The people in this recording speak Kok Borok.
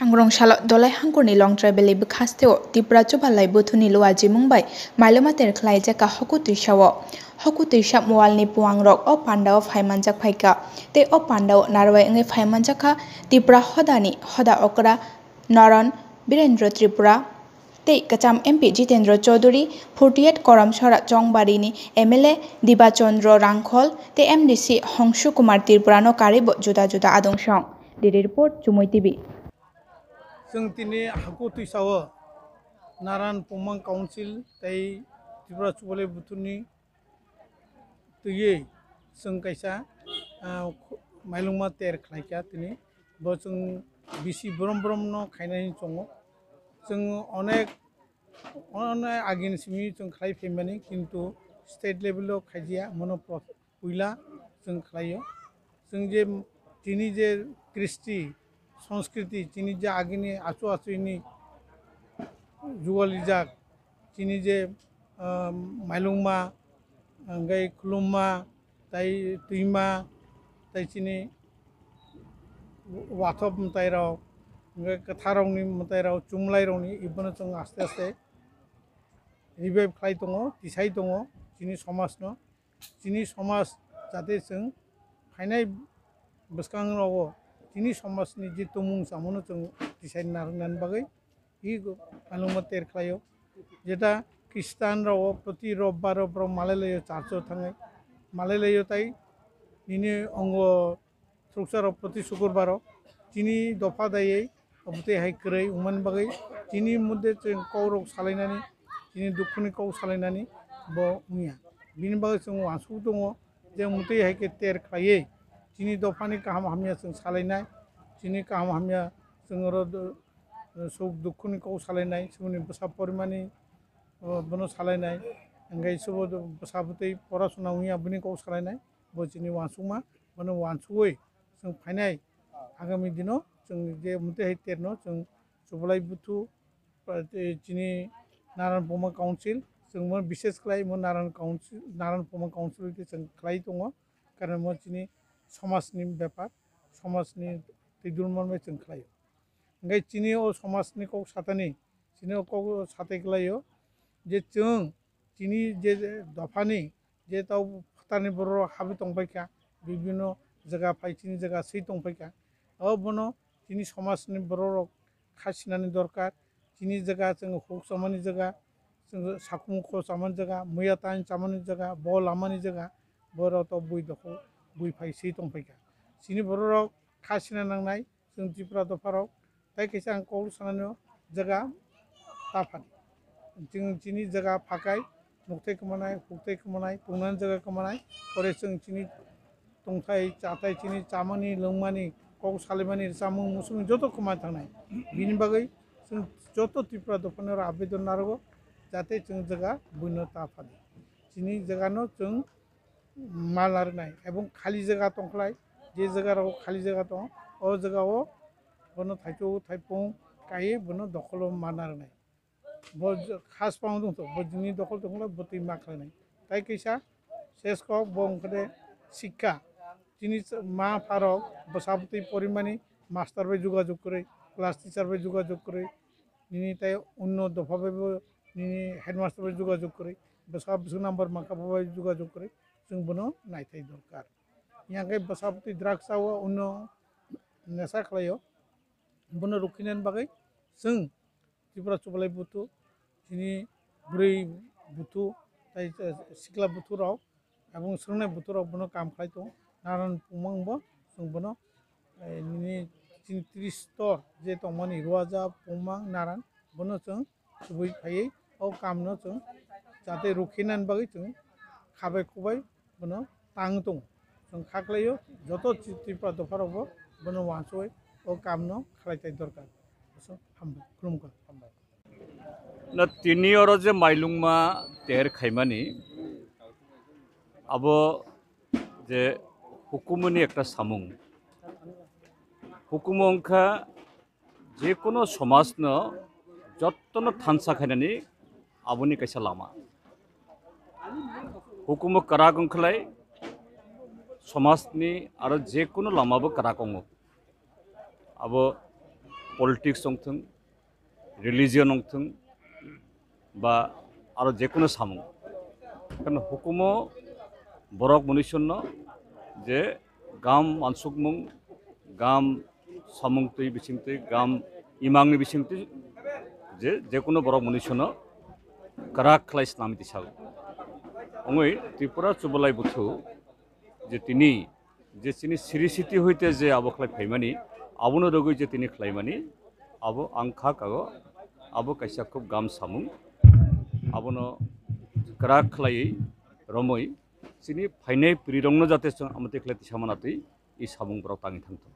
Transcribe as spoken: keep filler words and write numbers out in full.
Angrong salo Dolai Hangkurni Longtrai Valley bwkhasteo Tipra Chubalai Buthuni luajimung bai mailoma ter khlaijak kha Hoku Twisao. Hoku Twisa Mualni puangrok o pandao phaimanjak phaikha, tei o pandao narwai wngwi phaimanjak kha Tipra hodani hoda okra Naran Birendra Tripura tei kwcham M P Jitendra Chaudhury, forty eight Koramsora Chongbarini M L A Diba Chandra Rangkhol tei M D C Hongshu Kumar Tripurano karwibo juda juda adong song. Diri report, Chumui T V. Chwng tini Haku Twisao Naran Pungmang Council tei Tripura Chubalai Buthuni twiwi chwng kaisa, ah, khu-, mailungma ter khlaikha tini. Bo chwng bisi brom bromno khainani chongo. Chwng onek, onek agini simi chwng khlai phaimani, kintu state level o khaijaya, mono pro-, puila chwng khlaio. Chwng je tini je kristi, sanskriti, chini je agini achu achuni jugalijak, chini je, ah, mailungma, hwnkhe khulumma, tai twima, tai chini wathop mwtairok, hwnkhe kwtharrokni mwtairok, chumlairokni, ibono chwng aste aste revive khlai tongo, tisai tongo chini somajno. Chini somaj jate chwng phainai bwskangrogo chini somajni je tongmung chamono chwng tisai narwknani bagwi i mailungma ter khlaio. Jeta Khristanrok proti robbaro borok malai laio, church-o thangwi malai laio, tai nini ongo Thwrwksa rok proti sukurbaro chini dopha dayai obotwi hai kwrwi wngmani bagwi chini moddhe chwng kokrok salainani, chini dukhuni kok salainani bo wngya. Bini bagwi chwng uansuk tongo je mwtwi hai khe ter khlaiwi chini dophani kaham hamya chwng salainai, chini kaham hamya chwng oro do-, suk dukhuni kok salainai, chini bwsa porimani, o, bono salainai, hwnkhe chwngbo bwsa bwtwi porasona wngya bini kok salainai, bo chini uansukma. Bono uansugwi chwng phainai agami dino chwng je mwtwi hai terno chwng Chubalai Buthu, eh, chini Naran Pungma Council, chwng mo bises khlai mo Naran Council, Naran Pungma Council bai chwng khlai tongo, karon mo chini somajni bepar, somajni twi dulmon bai chwng khlaio. Hwnkhe chini o somajni kok satani, chini o kok satai khlaio je chwng chini je dophani je tau phatarni borok habwi tongpaikha, bibinno jaga phai chini jaga swi tongpaikha. O bono chini somajni borok rok kha sinani dorkar. Chini jaga chwng huk chamani jaga, chwng sakhumukho chamani jaga, muiya tain chamani jaga, bo lamani jaga, borok to bui dokhol bui phai swi tongpaikha. Chini borok rok kha sina nangnai, chwng Tripura dopharok tai kaisa ang kok sanani o jaga ta phani. Chwng chini jaga phakai, muktai kwmanai, huktai kwmanai, tongnani jaga kwmanai, pore chwng chini tongthai, chathai, chini chamani, lwngmani, kok salaimani, chamung musung joto kwmai thangnai. Bini bagwi chwng joto Tripura dophani oro abedon narogo, jate chwng jaga buino ta phani. Chini jagano chwng mal narwknai, ebong khali jaga tongkhlai, je jaga rogo khali jaga tongo, o jaga o bono thaichuk thaipung kaiwi bono dokholo mal narwknai. Bo j-, khas pang dong to, bo jini dokhol tongkhlai, bo twi ma khlainai. Tai kaisa ses kok bo wngkha de sikka. Chini ch-, ma pharok bwsa bwtwi porimani master bai jogajog kwrwi, class teacher bai jogajog kwrwi, nini tai onno dopha bai bo nini headmaster bai jogajog kwrwi, bwsa bwswk number mankha bo bai jogajog kwrwi, chwng bono naithai dorkar. Yang khe bwsa bwtwi drugs o, onno nesha khlaio, bono rukhinani bagwi chwng Tripura Chubalai Buthu, chini bwrwi buthu, tai, eh, sikla buthu rok, Aboni swrwngnai buthu rok bono kam khlai tongo. Naran pungmang bo chwng bono, eh, nini chini tris stor je tongmani Ruaja, Pungmang, Naran, bono chwng chubui phaiwi o kamno chwng jate rukhinani bagwi chwng khabai khubai bono tang tongo. Chwng kha khlaio joto Tri-, Tripura dopha rokbo bono uansugwi o kamno khlai tai dorkar. Hambai, khulumkha. Na tini oro je mailungma ter khaimani, abo je hukumuni ekta samung. Hukumu wngkha je kono somajno jottono thansa khainani aboni kaisa lama. Hukumu kwrak wngkhlai somajni aro je kono lamabo kwrak wngo. Abo politics wngthwng, religion wngthwng, ba aro jekunu samung. Karon hukumo borok munisonno je gam wansukmung, gam samung twi bising twi, gam imangni bising twi je jekunu borok munisonno kwrak khlai swnamwi tisago. Wngwi Tripura Chubalai Buthu je tini je chini siri siti hoite je abo khlai phaimani, abono rwgwi je tini khlaimani, abo ang kha kago, abo kaisa khub gam samung, abono kwrak khlaiwi romwi chini phainai prirokno jate chwng amotwi khlai tisa manatwi i samung borok tangwi thangthung.